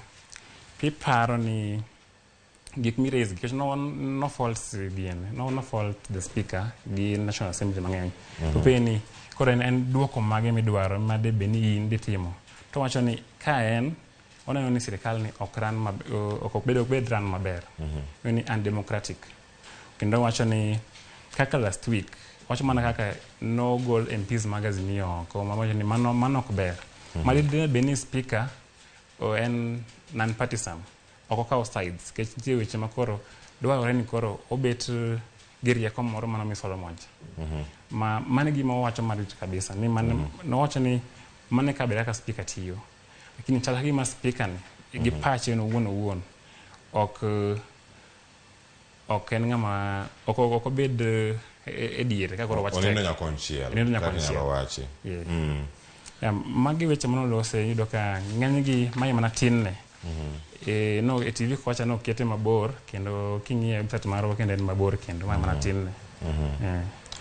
kiparo ni gik mi raise nikech no fault gini, no fault the speaker gi National Assembly mang'eny. To penje ni koro en duoko mage midwaro ma de bed ni in ditimo. To wacho ni ka en oneno ni sirikal ni ok run ok obed run maber. Ni undemocratic. Kendo wacho ni kaka last week wacho mana kaka nogol MPs mag Azimio oko, ma wacho ni mano ok ber. Ma dine bed ni speaker en non-partisan, ok okawo sides, nikech nitie weche ma koro dwarore ni koro obet gi rieko moro mana mi Solomon cha. Ma mano e gima owacho malich kabisa, ni mane nowacho ni mano e kaber kaka speaker tiyo. Lakini chal ka gima speaker ni gi pache en owuon owuon ok en ng'ama ok obed e diere ka koro wach tek. Onindo nyakonchiel. Onindo kaka nyakonchiel. inyalo wachi. Yeah. Yeah, magi weche manolose iyudo ka ng'enygi mae mana tin ne. No e TV kocha nokete mabor kendo king'iyo website marwa kendo en mabor kendo mae mana tin ne.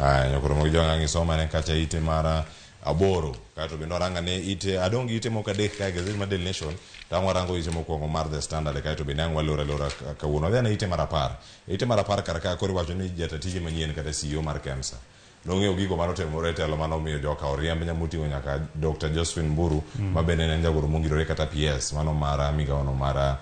Aya, nyakoro mag jwang'a ngisoma ne kacha ite mara aboro. Kaeto bende waranga ne ite adong' gi ite moko adek kae gazet mar Daily Nation to ang' warango ite mokwongo mar The Standard kaeto bende ang' walor alora kawuono. Wadhi ane ite mar 10. Ite mar 10 kar ka koro iwacho ni jata tije manyien kata CEO mar KEMSA nong'eyo gigo mane otimore e telo mane omiyo joka oriemb nyamoting'o nyaka Dr. Josephine Mburu ma bende ne en jagoro mongirore kata PS mano mar migawono mar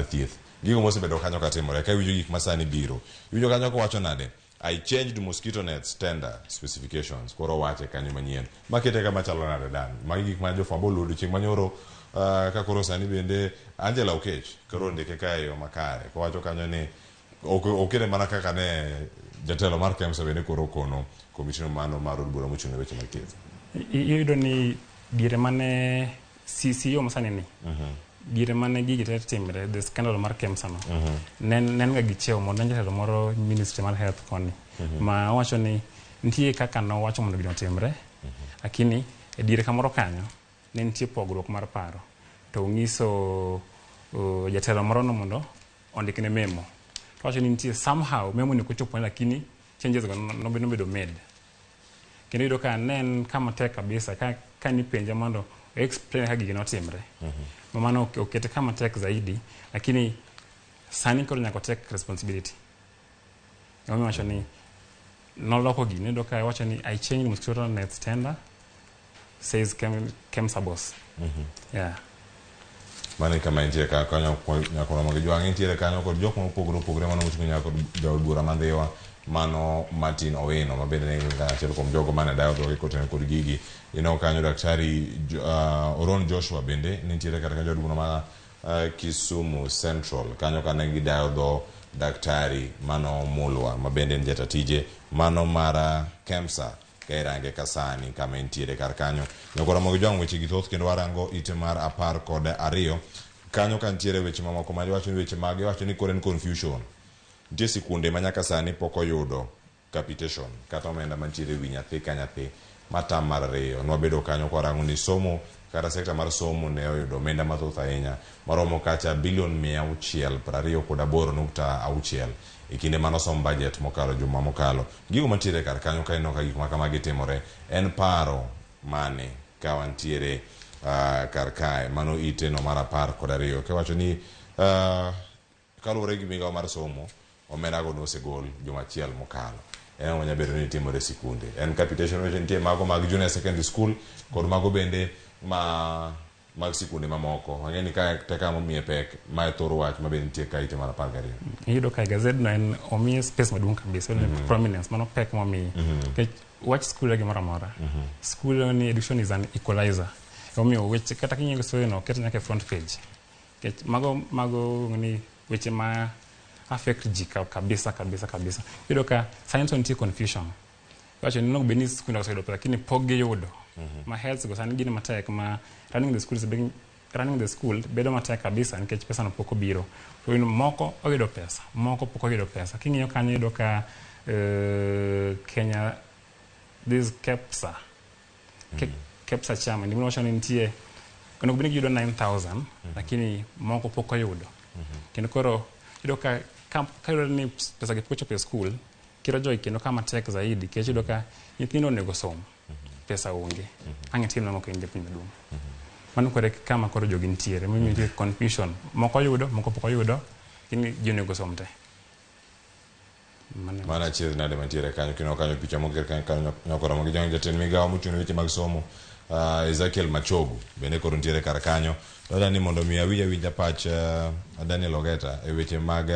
thieth. Gigo mosebedo kanyo katimore ka iwinjo gik masani biro. Iwinjo kanyo kowacho nade? I changed mosquito nets tender specifications. Koro owache kanyo manyien. Makete kama chalo nade Dan? Magi gik ma jofwambo oludo chieng' manyoro ka koro sani bende Angela Okech koro ondike ka e yo makare. Kowacho kanyo ni okete mana kaka ne jatelo mar KEMSA bende koro okono komitino mano mar od bura mochung' ne weche mag thieth. Iyudo ni diere mane CEO masani ni diere mane gigi te timre, the scandal mar KEMSA no, ne en ga gi cheo moro, ne en jatelo moro ministry mar health koni, ma owacho ni nitie kaka nowacho mondo gino otimre, lakini e diere kamoro kanyo ne nitie pogruok mar paro to ong'iso jatelo moro no mondo ondikne memo. To owacho ni nitie somehow memo ni ok ochopone, lakini changes go nobedo made. Kendo iyudo ka ne en kama tek kabisa ka nipenje mondo explain kaka gigi notimre. Ma mano okete kama tek zaidi, lakini sani koro nyaka take responsibility. Emomiyo wacho ni noloko gini, iyudo ka wacho ni I changed mosquito nets tender, says KEMSA boss. Yeah. Mano e kama entie ka kanyo nyaka romo gi jwang' entiere kanyo kod jok mopogore opogore mano moting'o nyaka kod jaod bura ma Ndhiwa mano Martin Owino ma bende ne achiel kuom jogo mane dayo dhoge kotenore kod gigi. Ineno kanyo daktari Oron Joshua bende nitiere kata kanyo jaod bura ma Kisumu Central kanyo kane gidayo dho daktari mano Mulwa ma bende en jata tije mano mar KEMSA ka irange ka sani kama entiere kar kanyo. Nyaka Ramogi Jwang' weche gi thoth kendo warango ite mar 12 kanyo ka nitiere weche mamoko ma iwacho ni weche mag iwacho ni koro en confusion. Nitie sikunde ma nyaka sani pok oyudo capitation kata omenda mantiere ewi nyathi ka nyathi ma tam mar 2. Nwabedo kanyo kwarango ni somo kata sekta mar somo ne oyudo omenda mathoth ahinya maromo kacha bilion 628.6 e kinde mane osom budget mokalo juma mokalo. Gigo mantiere kar kanyo ka ineno ka gik ma kamagi timore en paro mane ka wantiere kar kae mano ite no mar 12 kiwacho ni kaluwore gi migawo mar somo omenda go nosegol juma achiel mokalo. En ang'o manyalo bedo ni timore e sikunde? En capitation weche nitie mago mag junior secondary school kod mago bende ma mag sikunde mamoko. Ang'e ni ka te kama omiye pek ma e thor wach ma bende nitie ka ite mar 12. Iyudo ka e gazet no en omiye space maduong' kabisa, prominence, mano pek momiye. Nikech wach school e gimoro amora. School ni education is an equalizer. Emomiyo weche kata king'iyo story no oket nyaka e front page. Nikech mago ni weche ma affect ji kabisa kabisa kabisa. Iyudo ka sani to nitie confusion. Iwacho ni onego bed ni skunde oseyudo pesa lakini pok giyudo. Ma health go sani gin matek ma running the school is being running the school bedo matek kabisa nikech pesa no pok obiro. To moko oyudo pesa, moko pok oyudo pesa. King'iyo kanyo iyudo ka Kenya this KEPSA KEPSA chairman gima wacho ni nitie onego bed ni giyudo 9000 lakini moko pok oyudo. Kendo koro iyudo ka yudore ni pesa gi pok ochopo e school, kiro jogi kendo kama tek zaidi nikech iyudo ka nyithindo onego som, pesa onge. Ang' itim nang'o ka in japuonj maduong'? Mano koro e kama koro jogi nitiere, emomiyo nitie confusion. Moko oyudo, moko pok oyudo, lakini ji onego som te. Mano achiedh nade mantiere kanyo kineno kanyo picha moger kanyo kanyo nyaka Ramogi Jwang' jatend migawo mochung' ne weche mag somo Ezekiel Machogu bende koro nitiere kar kanyo. Dwaro ni mondo mi awinj awinja pach Daniel Ogeta e weche mag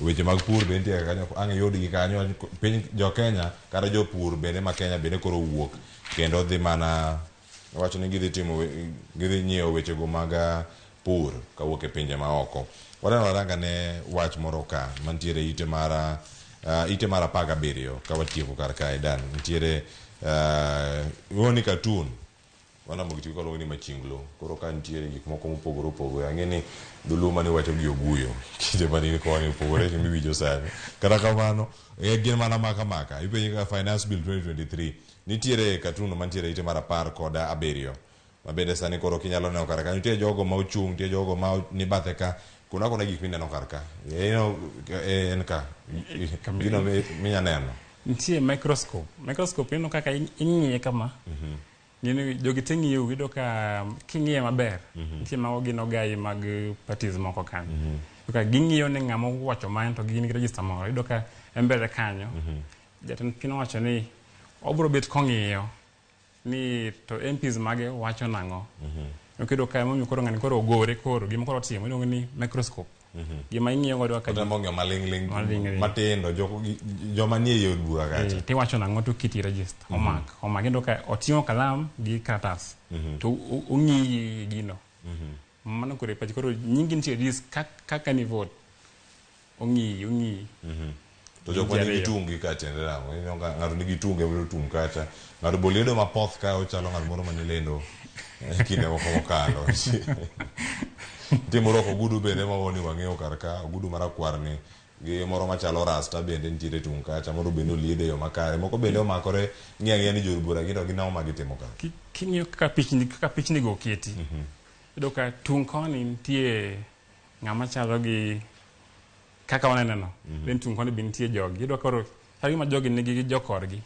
pur bende nitiere kanyo ang' iyudgi kanyo piny jo Kenya kata jopur bende ma Kenya bende koro owuok kendo dhi mana wacho ni gidhi timo gidhi nyiewo wechego mag pur kawuok e pinje maoko. Wadwa warang ane wach moro ka mantiere ite mar 17 ka watieko kar kae Dan nitiere ni cartoon Ramogi TV kaluongo ni machinglo. Koro ka nitiere gik moko mopogore opogore. Ang'e ni dholuo mane wacho gi oguyo kinde mane in koni opogore gi miwinjo sani. Kata kamano gin mana maka maka. Ipenji kaka Finance Bill 2023 nitiere cartoon mantiere ite mar 17 ma bende sani koro kinyalo neno kar kanyo nitie jogo ma ochung' nitie jogo ma ni bathe ka kuna kuna gik mineno kar ka. En ka gino minya neno. Nitie microscope. Microscope ineno kaka ing'iye kama. Ng'eni jogi te ng'iyo iyudo ka king'iye maber nitie mago gin ogai mag parties moko kanyo. Iyudo ka ging'iyo ni ng'ama owacho mae to gin gi register moro. Iyudo ka e mbele kanyo jatend piny owacho ni obro bet kong'iyo ni to MPs mage wacho nang'o. Iyudo ka emomiyo koro ng'ani koro ogore koro gima koro otimo iluongo ni microscope. Gima ing'iyo godo kaka Kata mong'eyo maling'ling Maling'ling. matindo joma nie ei od bura kacha. Tiwacho nang'o to kiti register omak omak kendo ka oting'o kalam gi karatas to ong'iyi gino. Mano koro e pachi koro nyingi nitie e list kaka ni vote ong'iyi ong'iyi. To jok Ji manigi ariyo. tungi ka tiende nang'o? Ineno ka ng'ato nigi tunge biro tung kacha. Ng'ato boliedo mapoth ka ochalo ng'at moro mane lendo kinde moko mokalo. Nitie morwako ogudu bende ma woni wang'eyo kar ka, ogudu marakwar ni gi moro machalo rasta bende nitiere tung kacha, moro bende oliedo e yo makare. Moko bende omakore ng'iyo ang'iya ni jood bura gin to gin ang'o ma gitimo ka. King'iyo kaka pichni go oketi, iyudo ka tung koni nitie ng'ama chalo gi kaka waneno no. Then tung koni be nitie jogi. Iyudo koro chal gima jogi nigi jokorgi.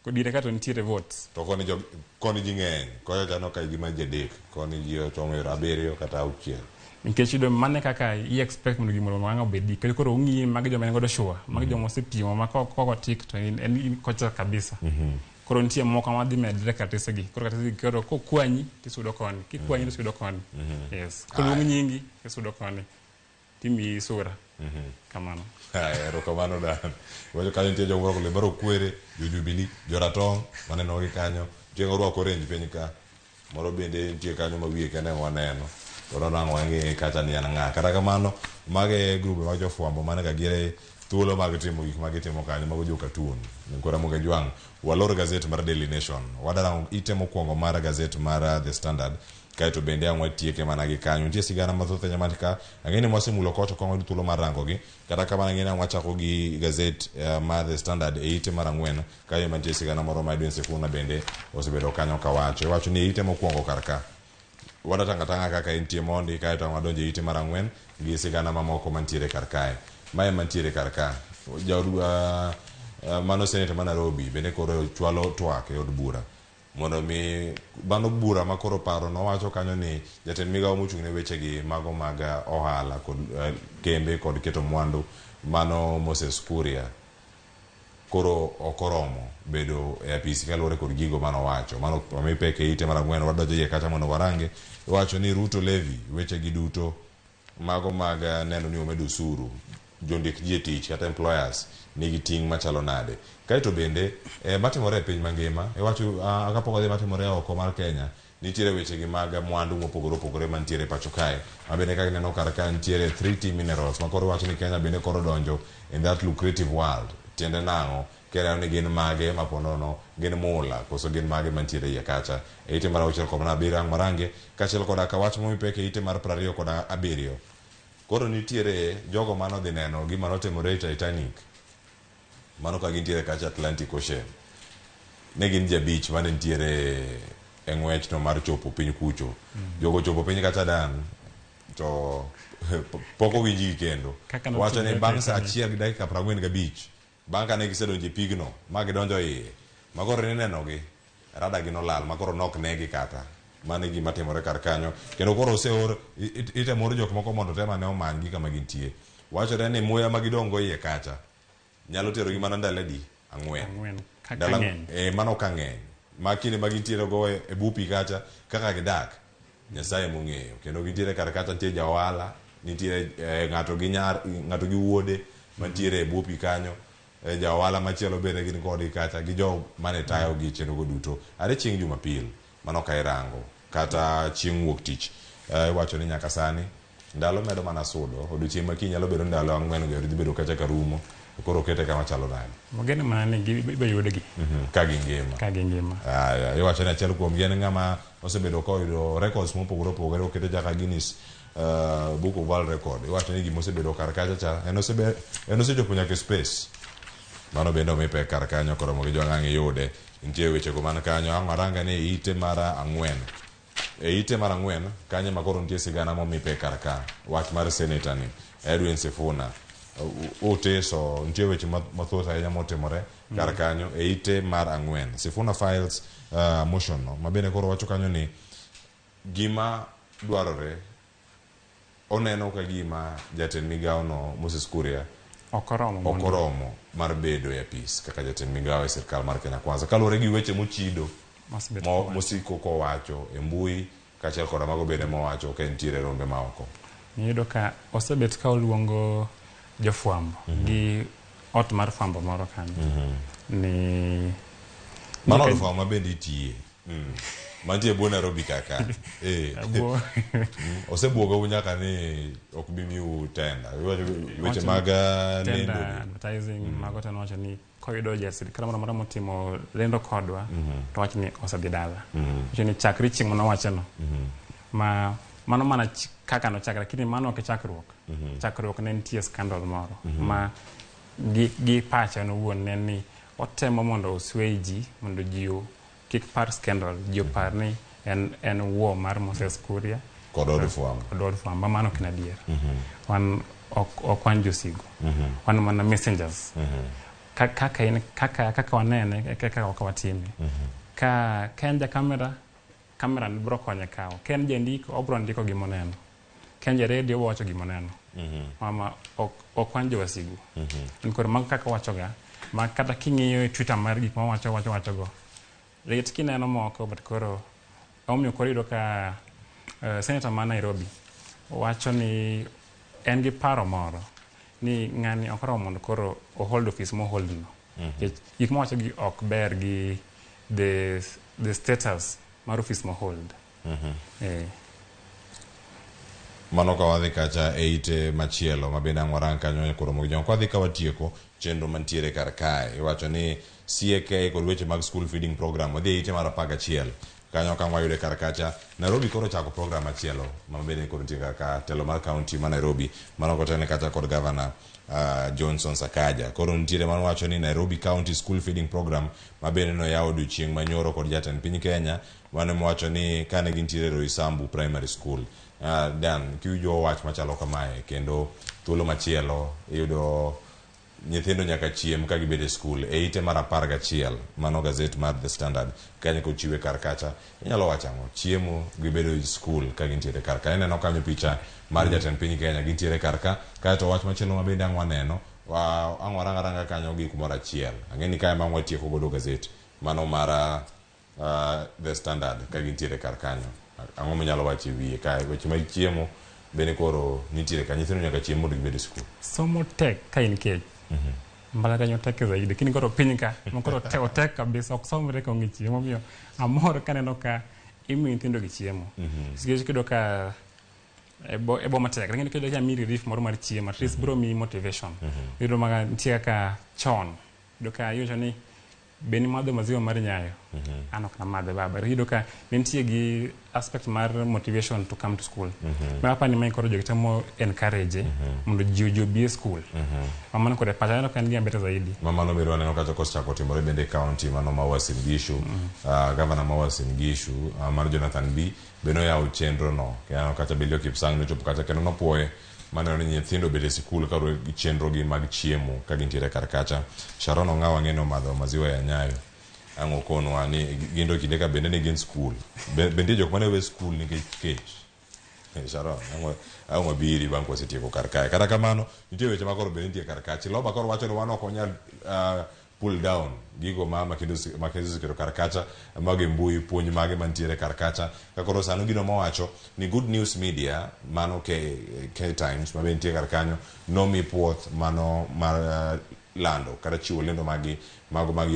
Kodiere ka to nitiere votes. To koni jo koni ji ng'eny, kocha chano ka gima ji adek, koni ji ochomo ero 7 kata 6. Nikech iyudo mano e kaka i expect mondo gimoro wang' obedi. Kendo koro ung'iyi magi joma en godo sure, magi joma osepimo ma kok otik to en in kocha kabisa. Koro nitie moko madhi medre karatese gi. Koro karatese gi koro kokwanyi tisudo koni, kikwanyi tisudo koni. Yes. Koluong nyingi tisudo koni. Timiyi sura. Kamano. Haya, erokamano Dan. Wacho kanyo nitie joma orwako lewni marokwere, jo Jubilee, jo ratong' waneno gi kanyo. Nitie ng'ama orwako orange piny ka. Moro bende nitie kanyo ma wiye kende ema waneno. To ang' wang'e kacha ni en ng'a. Kata kamano, mago e grube mag jofwambo mane ka gire thuolo mag timo gik ma gitimo kanyo, mago jo cartoon. Koro Ramogi Ajwang', walor gazet mar Daily Nation. Wadarango ite mokwongo mar gazet mar The Standard. Kaeto bende ang' watieke mana gi kanyo. Nitie sigana mathoth ahinya man ka. Ang'e ni mwasemulo kocha ok wayudo thuolo mar rango gi. Kata kamano ang'e ni ang' wachako gi gazet mar The Standard e ite mar 4. Kanyo ema nitie sigana moro ma Edwin Sifuna bende osebedo kanyo kawacho. Iwacho ni e ite mokwongo kar ka. Wadatanga tanga kaka entie mondi kaeto ang' wadonjo e ite mar 4 gi sigana mamoko mantiere kar kae. Mae mantiere kar ka. Jaod mano seneta ma Nairobi bende koro chwalo twak e od bura. Mondo mi mano bura ma koro paro nowacho kanyo ni jatend migawo mochung' ne wechegi mago mag ohala kod kembe kod keto mwandu mano Moses Kuria koro ok oromo bedo e apisi kaluwore kod gigo manowacho. Mano omi pek e ite mar 4 wadonjo iye kacha mondo warange. Iwacho ni Ruto levy wechegi duto mago mag neno ni omedo osuru jondik ji e tich kata employers nigi ting' machalo nade. Kaeto bende matimore e piny mangima iwacho kapok odhi matimore oko mar Kenya nitiere wechegi mag mwandu mopogore opogore mantiere pacho kae. Ma bende kaka ineno kar ka nitiere 3T minerals ma koro iwacho ni Kenya bende koro donjo in that lucrative world. Tiende nang'o? Kendo ni gin mage ma ponono gin mula koso gin mage mantiere iye kacha. E ite mar 6 kod 7 ang' marange kaachiel koda ka wach momi pek e ite mar 27. Koro nitiere jogo manodhi neno gima notimore e Titanic. Mano ka gintiere kacha Atlantic Ocean. Ne gin ji 5 mane nitiere e ng'wechno mar chopo piny kucho. Jogo chopo piny kacha Dan to pok owinjgi kendo. Wacho ni bang' saa 1 gi dakika 45 bang' kane gisedonjo e pigno ma gidonjo iye ma koro ninenogi rada gi nolal ma koro nok negi kata. Mano e gima timore kar kanyo. Kendo koro oseor itemo or jok moko mondo tem ane omanygi kama gintie. Wachore ni muya ma gidong' go iye kacha nyalo terogi mana ndalo adi? 4. 4 ka Ndalo ng'eny. Mano ka ng'eny. Ma kinde ma gintiere go e bwo pi kacha kaka gidak Nyasaye mong'eyo. Kendo gintiere kar kacha nitie ja ohala, nitiere ng'ato gi nyar ng'ato gi wuode mantiere e bwo pi kanyo. Ja ohala machielo bende gin kodgi kacha gi jo mane tayo gi chenro go duto. Are chieng' Jumapil mano ka irango kata chieng' wuok tich iwacho ni nyaka sani ndalo medo mana sudo. Odiochieng' ma kiny nyalo bedo ndalo 4 go dhi bedo kacha ka rumo. Koro okete kama chalo nade? Wageno mana ni ibiro yudgi. Ka gingima. Ka gingima. Aya, iwacho ni achiel kuom gi en ng'ama osebedo koyudo records mopogore opogore okete chaka Guinness Book of World Record. Iwacho ni gima osebedo kar kacha cha en osechopo nyaka e space. Mano bende omi pek kar kanyo koromo gi jwang' ang' iyude. Nitie wechego man kanyo ang' waranga ni ite mar 4. E ite mar 4 kanyo ema koro nitie sigana momi pek kar ka. Wach mar senator ni Edwin Sifuna. Oteso nitie weche mathoth ahinya motimore kar kanyo e ite mar 4. Sifuna files motion no mabende koro wacho kanyo ni gima dwarore oneno ka gima jatend migawo no Moses Kuria ok oromo ok oromo mar bedo e apis kaka jatend migawo e sirkal mar Kenya Kwanza kaluwore gi weche mochido mosiko kowacho e mbui kaachiel koda mago bende mowacho ka entiere rombe maoko. Iyudo ka osebet ka oluongo jofwambo gi ot mar fwambo moro kanyo ni mano od fwambo ma bende itiye mantie bwo Nairobi kaka osebuogou nyaka ni ok bi miu tenda weche mag lendo advertising mago to nowacho ni koyudo ja sirkal moro amora motimo lendo kodwa to wacho ni osedhi dala. Wacho ni chakre chieng' manowache no ma mano mana kaka nochakre, lakini mano ok chakruok. Chakruok ne nitie scandal moro ma gi pacha owuon ne ni otemo mondo oswey ji mondo ji kik par scandal, ji opar ni en wuo mar Moses Kuria kod od fwambo. Kod od fwambo, mano ok en adier. Wan ok wan josigu. Wan mana messengers. Kaka wanene kaka ok watime. Ka en ja kamera, kamera biro konye kawo. Ka en jandiko, obiro ndiko gimoneno. Ka en ja redio, obiro wacho gimoneno. Mama ok wan jowasigu. Koro mago kaka wachoga, ma kata king'iyo e Twitter mar gik ma wacho go. Lit kineno moko, but koro omiyo koro iyudo ka senator ma Nairobi wacho ni en gi paro moro ni ng'ani ok oromo mondo koro ohold office mohold no. Nikech gik mowacho gi ok ber gi the status mar office mohold. Mano ka wadhi kacha e ite machielo ma bende ang' warang kanyo koro gi jong wadhi ka watieko chenro mantiere kar kae iwacho ni CAK kod weche mag school feeding program wadhi e ite mar 11 kanyo ka wayude kar kacha Nairobi koro chako program machielo ma bende koro nitie kar ka telo mar county ma Nairobi mano kotelne kacha kod governor Johnson Sakaja. Koro nitiere mano wacho ni Nairobi County School Feeding Program ma bende noyaw odiochieng' manyoro kod jatend piny Kenya mane mowacho ni kane gintiere Roysambu Primary School. Dan kiwinjo wach machalo kamae kendo thuolo machielo iyudo nyithindo nyaka chiem ka gibedo e skul e ite mar 11 mano gazet mar The Standard kanyo kochiwe kar kacha inyalo wacho ang'o chiemo gibedo e skul ka gintiere kar ka ineno kanyo picha mar jatend piny Kenya gintiere kar ka kaeto wach machielo ma bende ang' waneno ang' warang aranga kanyo gi kumoro achiel ang'e ni kae ma ang' watieko godo gazet mano mar The Standard ka gintiere kar kanyo ang'o minyalo wacho e wiye kae weche mag chiemo bende koro nitiere ka nyithindo nyaka chiem mondo gibed e skul. Somo tek ka in kech. Mbalariany tek zaidi, lakini koro piny ka koro otek kabisa ok somre ka onge chiemo. Omiyo amor kaneno ka imiyo nyithindo gi chiemo. Nikech kiyudo ka e boma tek, lakini kiyudo ka miyi relief moro mar chiemo, at least biro miyi motivation. Iyudo ma nitie kaka chon, iyudo ka iwacho ni be nimadho maziwa mar nyayo? An ok namadhe baba. Iyudo ka ne nitie gi aspect mar motivation to come to school. Ma apani mae koro jogi temo encourage mondo ji obi e school. Mano koro e pacha aneno ka en gima ber zaidi. Ma mano bende waneno kacha kosechako timore bende e county mano ma Uasin Gishu. Gavana ma Uasin Gishu mar Jonathan B bende oyawo chenro no. Kendo kacha Belio Kipsang nochopo kacha kendo nopuoye maneno ni nyithindo obet e sikul kaluwore gi chenro gi mag chiemo ka gintiere kar kacha. Sharon Ong'awo ang'e ni omadho maziwa ya Nyayo. Ang' okonwa ni gin to kinde ka bende ne gin skul. Be nitie jok mane we skul nikech kech. Sharon, ang' wabiri bang' kwasetieko kar kae. Kata kamano, nitie weche ma koro bende nitie kar kae. Chiloba koro wacho ni wan ok wanyal pull down gigo ma Makenzi oseketo kar kacha mag e mbui puonj mage mantiere kar kacha ka koro sano gino mowacho ni Good News Media mano K Times ma be nitie kar kanyo nomi puoth mano mar lando kata chiwo lendo magi mago mag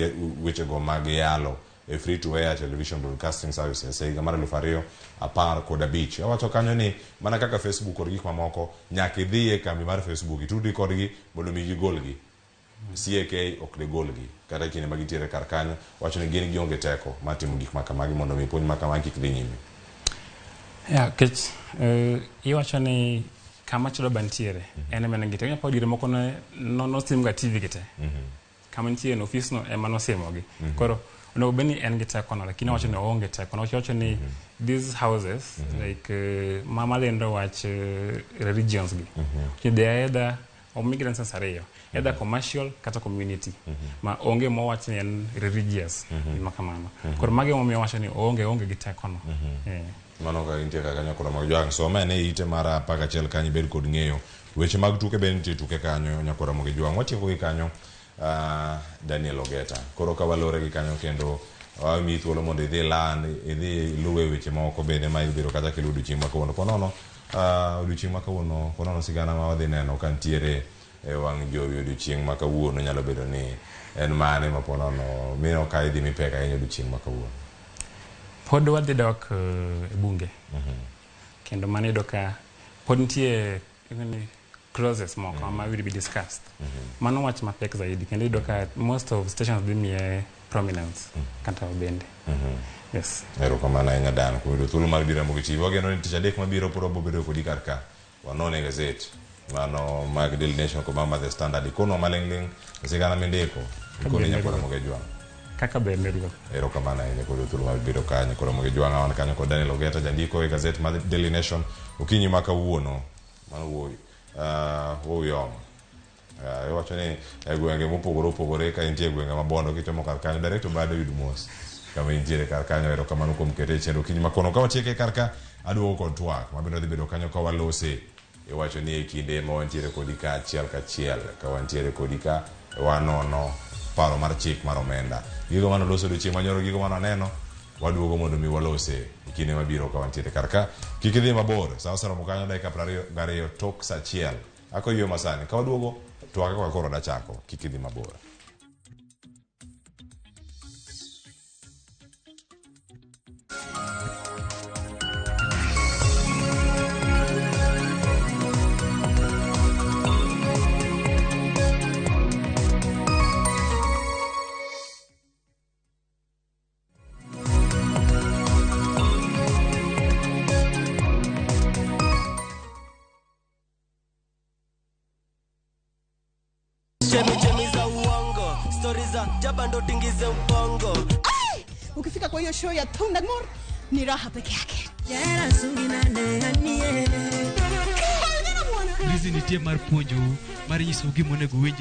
wechego mag yalo e free to air television broadcasting services e higa mar 2015. Owacho kanyo ni mana kaka Facebook kod gik mamoko nyaka idhi e kambi mar Facebook itudri kodgi mondo mi gigolgi. CAK ok de golgi kata kinde ma gintiere kar kanyo wacho ni gin gionge teko mar timo gik ma kamagi mondo mi puonj ma kamagi kik dhi nyime. Ya, kech iwacho ni kama Chiloba nitiere en ema en gi teko. Inyalo diere moko ne nosim ga TV gi te. Kama nitie no ofis no ema nosimogi. Koro onego bed ni en gi teko no, lakini owacho ni oonge teko no. Owacho ni these houses like mama lendo wach religions gi. They are either Omigi license ariyo, either commercial kata community, ma onge mowach ni en religious, gima kamano. Koro magi emomiyo wacho ni oonge gi tekono. Mano ka intie kaka nyakora mag jwang' some ane ite mar 11 kanyo ibed kod ng'eyo weche mag tuke bende nitie tuke kanyo nyakora mag jwang' watieko gi kanyo. Daniel Ogeta koro ka walore gi kanyo kendo wamiyi thuolo mondo idhi land idhi luwe weche moko bende ma ibiro kata kiluwo odiochieng' ma kawuono ponono odiochieng' ma kawuono ponono sigana ma wadhi neno ka nitiere e wang' jowi odiochieng' ma kawuono nyalo bedo ni en mane ma ponono mino ka idhi mipek ahinya odiochieng' ma kawuono. Pod wadhi dok e bunge. Kendo mano iyudo ka pod nitie clauses moko ma will be discussed. Mano wach mapek zaidi kendo iyudo ka most of stations dhi miye prominence kata bende. Yes. Erokamano ahinya Dan kuom yudo thuolo mar biro Ramogi TV. Wageno ni tich adek mabiro pod wabiro bedo kodi kar ka wanone e gazet mano mag Daily Nation kod mar The Standard. Ikonwa maling'ling' sigana mindiko ikone nyakora Ramogi Jwang'. Kaka bende ruoth. Erokamano ahinya kuom yudo thuolo mar biro ka nyakora Ramogi Jwang'. Wan kanyo kod Daniel Ogeta jandiko e gazet mar Daily Nation okinyi ma kawuono. Mano wuoyi. Wuoyi omo. Iwacho ni e gwenge mopogore opogore ka intie e gwenge ma Bondo kichomo kar kanyo direct obado yud mos kama intiere kar kanyo. Erokamano kuom kete e chenro okinyi ma kono. Ka watieke kar ka aduogo kod twak mabende wadhi bedo kanyo ka walose. Iwacho ni e kinde ma wantiere kodi ka achiel kachiel ka wantiere kodi ka wanono paro mar chik mar omenda. Gigo mane oloso odiochieng' manyoro, gigo mane waneno, waduogo mondo mi walose e kinde mabiro ka wantiere kar ka. Kik idhi mabor, sa oseromo kanyo dakika 22 tok sa achiel. Ako ywe masani, ka waduogo twak kaka koro dachako, kik idhi mabor. Chemi za uongo, stori za jaba ndo tingize ubongo. Ukifika kwa hiyo show ya Thundamore ni raha peke yake. Hizi nitie mar puonjou mar nyisou gima onego uwinj.